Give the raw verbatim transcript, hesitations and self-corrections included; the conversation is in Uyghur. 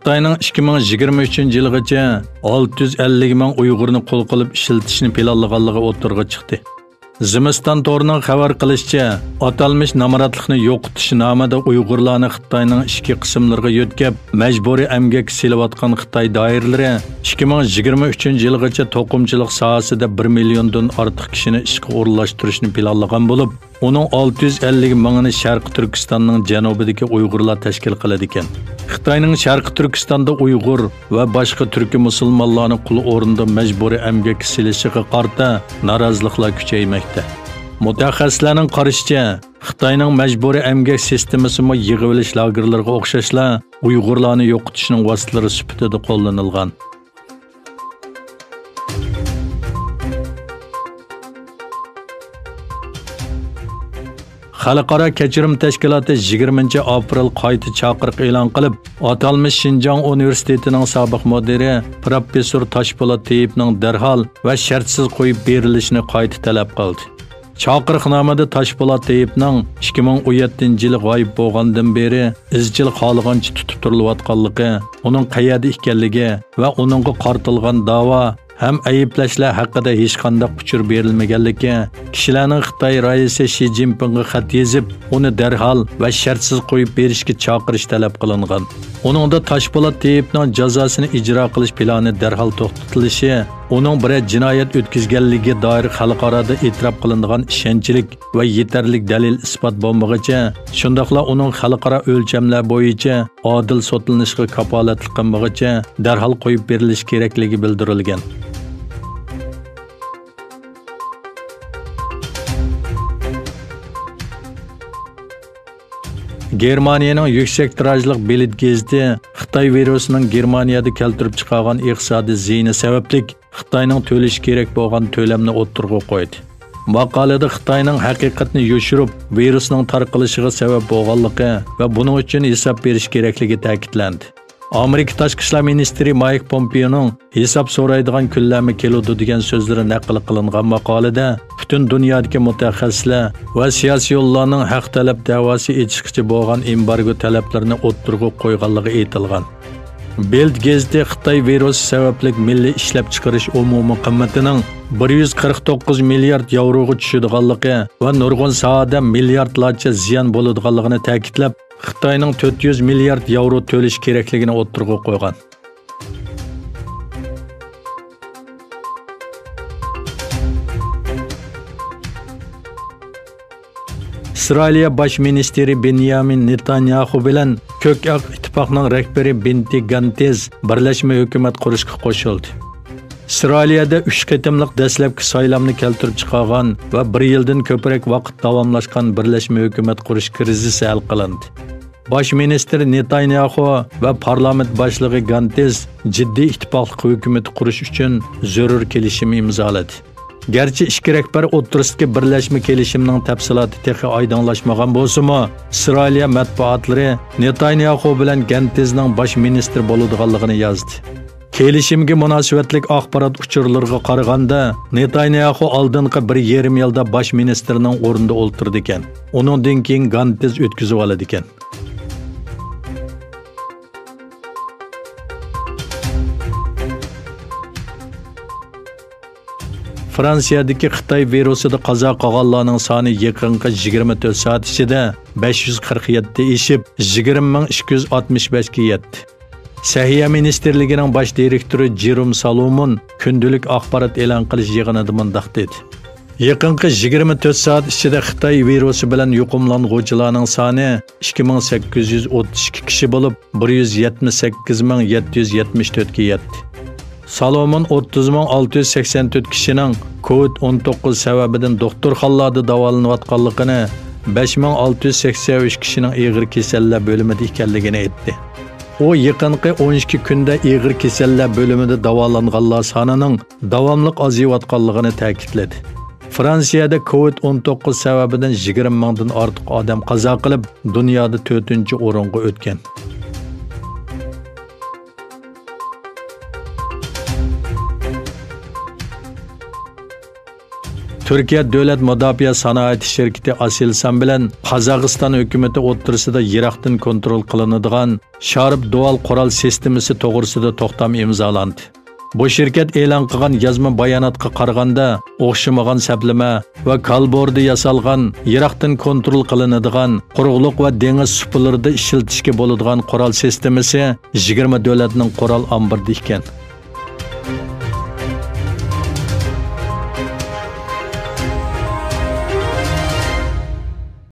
خىتاينىڭ ئىككى مىڭ يىگىرمە ئۈچىنچى يىلغىچە ئالتە يۈز ئەللىك مىڭ ئۇيغۇرنى قول قىلىپ ئىشلىتىشنى پىلانلىغانلىقى ئوتتۇرىغا چىقتى. زىمىستان تورىنىڭ خەۋەر قىلىشىچە، ئاتالمىش نامراتلىقنى يوقىتىش نامىدا ئۇيغۇرلارنى خىتاينىڭ ئىچكى قىسىملىرىغا يۆتكەپ، مەجبۇرىي ئەمگەككە سېلىۋاتقان خىتاي دائىرىلىرى ئىككى مىڭ يىگىرمە ئۈچىنچى يىلغىچە توقۇمىچىلىق ساھەسىدە بىر مىليوندىن ئارتۇق كىشىنى ئىشقا ئورۇنلاشتۇرۇشنى پىلانلىغان بولۇپ، ئۇنىڭ ئالتە يۈز ئەللىك مىڭىنى شەرقىي تۈركىستاننىڭ جەنۇبىدىكى ئۇيغۇرلار تەشكىل قىلىدىكەن. خىتاينىڭ شەرقىي تۈركىستاندا ئۇيغۇر ۋە باشقا تۈركىي مۇسۇلمانلارنى قۇل ئورنىدا مەجبۇرىي ئەمگەككە سېلىشىغا قارىتا نارازىلىقلار كۈچەيمەكتە. مۇتەخەسسىسلەرنىڭ قارىشىچە، خىتاينىڭ مەجبۇرىي ئەمگەك سىستېمىسىمۇ يىغىۋېلىش لاگېرلىرىغا ئوخشاشلا ئۇيغۇرلارنى يوقىتىشنىڭ ۋاسىتىلىرى سۈپىتىدە قوللىنىلغان. خەلقئارا كەچۈرۈم تەشكىلاتى يىگىرمىنچى ئاپرېل قايتا چاقىرىق ئېلان قىلىپ، ئاتالمىش شىنجاڭ ئۇنىۋېرسىتېتىنىڭ سابىق مۇدىرى پروفېسسور تاشپولات تېيىپنىڭ دەرھال ۋە شەرتسىز قويۇپ بېرىلىشىنى قايتا تەلەپ قىلدى. چاقىرىقنامىدا تاشپولات تېيىپنىڭ ئىككى مىڭ ئون يەتتىنچى يىلى غايىب بولغاندىن بېرى ئىزچىل خالىغانچە تۇتۇپ تۇرۇلۇۋاتقانلىقى، ئۇنىڭ قەيەردە ئىكەنلىكى ۋە ئۇنىڭغا قارىتىلغان داۋا ھەم ئەيىبلەشلەر ھەققىدە ھېچقانداق ئۇچۇر بېرىلمىگەنلىكى، كىشىلەرنىڭ خىتاي رەئىسى شى جىنپىڭغا خەت يېزىپ، ئۇنى دەرھال ۋە شەرتسىز قويۇپ بېرىشكە چاقىرىش تەلەپ قىلىنغان. ئۇنىڭدا تاشپولات تېيىپنىڭ جازاسىنى ئىجرا قىلىش پىلانى دەرھال توختىتىلىشى، ئۇنىڭ بىرەر جىنايەت ئۆتكۈزگەنلىكىگە دائىر خەلقئارادا ئېتىراپ قىلىنىدىغان ئىشەنچلىك ۋە يېتەرلىك دەلىل-ئىسپات بولمىغۇچە، شۇنداقلا ئۇنىڭ خەلقئارا ئۆلچەملەر بويىچە ئادىل سوتلىنىشىغا كاپالەتلىك قىلمىغۇچە دەرھال قويۇپ بېرىلىشى كېرەكلىكى بىلدۈرۈلگەن. گېرمانىيەنىڭ يۈكسەك تىراژلىق بىلد گېزىتى خىتاي ۋىرۇسىنىڭ گېرمانىيەدە كەلتۈرۈپ چىقارغان ئىقتىسادىي زىيىنى سەۋەبلىك خىتاينىڭ تۆلىشى كېرەك بولغان تۆلەمنى ئوتتۇرىغا قويدى. ماقالىدە خىتاينىڭ ھەقىقەتنى يوشۇرۇپ، ۋىرۇسنىڭ تارقىلىشىغا سەۋەب بولغانلىقى ۋە بۇنىڭ ئۈچۈن ھېساب بېرىش كېرەكلىكى تەكىتلەندى. ئامېرىكا تاشقى ئىشلار مىنىستىرى مايك پومپېيونىڭ «ھېساب سورايدىغان كۈنلەرمۇ كېلىدۇ» دېگەن سۆزلىرى نەقىل قىلىنغان ماقالىدە پۈتۈن دۇنيادىكى مۇتەخەسسىسلەر ۋە سىياسىيونلارنىڭ ھەق تەلەپ دەۋاسى ئېچىشقىچە بولغان ئېمبارگو تەلەپلىرىنى ئوتتۇرىغا قويغانلىقى ئېيتىلغان. بىلد گېزىتى خىتاي ۋىرۇسى سەۋەبلىك مىللىي ئىشلەپچىقىرىش ئومۇمىي قىممىتىنىڭ بىر يۈز قىرىق توققۇز مىليارد ياۋروغا چۈشىدىغانلىقى ۋە نۇرغۇن ساھەدە مىلياردلارچە زىيان بولىدىغانلىقىنى تەكىتلەپ، خىتاينىڭ تۆت يۈز مىليارد ياۋرو تۆلىشى كېرەكلىكىنى ئوتتۇرىغا قويغان. ئىسرائىلىيە باش مىنىستىرى بېنيامىن نېتانياخۇ بىلەن كۆك ئاق ئىتتىپاقنىڭ رەھبىرى بېنتى گانتېز بىرلەشمە ھۆكۈمەت قۇرۇشقا قوشۇلدى. ئىسرائىلىيەدە ئۈچ قېتىملىق دەسلەپكى سايلامنى كەلتۈرۈپ چىقارغان ۋە بىر يىلدىن كۆپرەك ۋاقىت داۋاملاشقان بىرلەشمە ھۆكۈمەت قۇرۇش كىرىزىسى ھەل قىلىندى. باش مىنىستىر نېتانياخۇ ۋە پارلامېنت باشلىقى گانتېز جىددىي ئىتتىپاقلىق ھۆكۈمىتى قۇرۇش ئۈچۈن زۆرۈر كېلىشىم ئىمزالىدى. گەرچە ئىككى رەھبەر ئوتتۇرىسىدىكى بىرلەشمە كېلىشىمنىڭ تەپسىلاتى تېخى ئايدىڭلاشمىغان بولسىمۇ، ئىسرائىلىيە مەتبۇئاتلىرى نېتانياخۇ بىلەن گەنتېزنىڭ باش مىنىستىر بولىدىغانلىقىنى يازدى. كېلىشىمگە مۇناسىۋەتلىك ئاخبارات ئۇچۇرلىرىغا قارىغاندا، نېتانياخۇ ئالدىنقى بىر يېرىم يىلدا باش مىنىستىرنىڭ ئورنىدا ئولتۇرىدىكەن. ئۇنىڭدىن كېيىن گانتېز ئۆتكۈزۈۋالىدىكەن. فرانسىيەدىكى خىتاي ۋىرۇسىدا قازا قىلغانلارنىڭ سانى يېقىنقى يىگىرمە تۆت سائەت ئىچىدە بەش يۈز قىرىق يەتتە ئېشىپ، يىگىرمە مىڭ ئىككى يۈز ئاتمىش بەشكە يەتتى. سەھىيە مىنىستىرلىكىنىڭ باش دىرېكتورى جېروم سالومون كۈندىلىك ئاخبارات ئېلان قىلىش يىغىنىدا مۇنداق دېدى: يېقىنقى يىگىرمە تۆت سائەت ئىچىدە خىتاي ۋىرۇسى بىلەن يۇقۇملانغۇچىلارنىڭ سانى ئىككى مىڭ سەككىز يۈز ئوتتۇز ئىككى كىشى بولۇپ، بىر يۈز يەتمىش سەككىز مىڭ يەتتە يۈز يەتمىش تۆتكە يەتتى. سالومون ئوتتۇز مىڭ ئالتە يۈز سەكسەن تۆت كىشىنىڭ كوۋىد ئون توققۇز سەۋەبىدىن دوختۇرخانىلاردا داۋالىنىۋاتقانلىقىنى، بەش مىڭ ئالتە يۈز سەكسەن ئۈچ كىشىنىڭ ئېغىر كېسەللەر بۆلۈمىدە ئىكەنلىكىنى ئېيتتى. ئۇ يېقىنقى ئون ئىككى كۈندە ئېغىر كېسەللەر بۆلۈمىدە داۋالانغانلار سانىنىڭ داۋاملىق ئازىيىۋاتقانلىقىنى تەكىتلىدى. فرانسىيەدە كوۋىد ئون توققۇز سەۋەبىدىن يىگىرمە مىڭدىن ئارتۇق ئادەم قازا قىلىپ، دۇنيادا تۆتىنچى ئورۇنغا ئۆتكەن. تۈركىيە دۆلەت مۇداپىئە سانائىتى شىركىتى ئاسېلسان بىلەن قازاقىستان ھۆكۈمىتى ئوتتۇرىسىدا يىراقتىن كونترول قىلىنىدىغان شارپ دۇۋال قورال سىستېمىسى توغرىسىدا توختام ئىمزالاندى. بۇ شىركەت ئېلان قىلغان يازما باياناتقا قارىغاندا، ئوخشىمىغان سەپلىمە ۋە كالبۇردا ياسالغان، يىراقتىن كونترول قىلىنىدىغان قۇرۇقلۇق ۋە دېڭىز سۇپىلىرىدا ئىشلىتىشكە بولىدىغان قورال سىستېمىسى يىگىرمە دۆلەتنىڭ قورال ئامبىرىدا ئىكەن.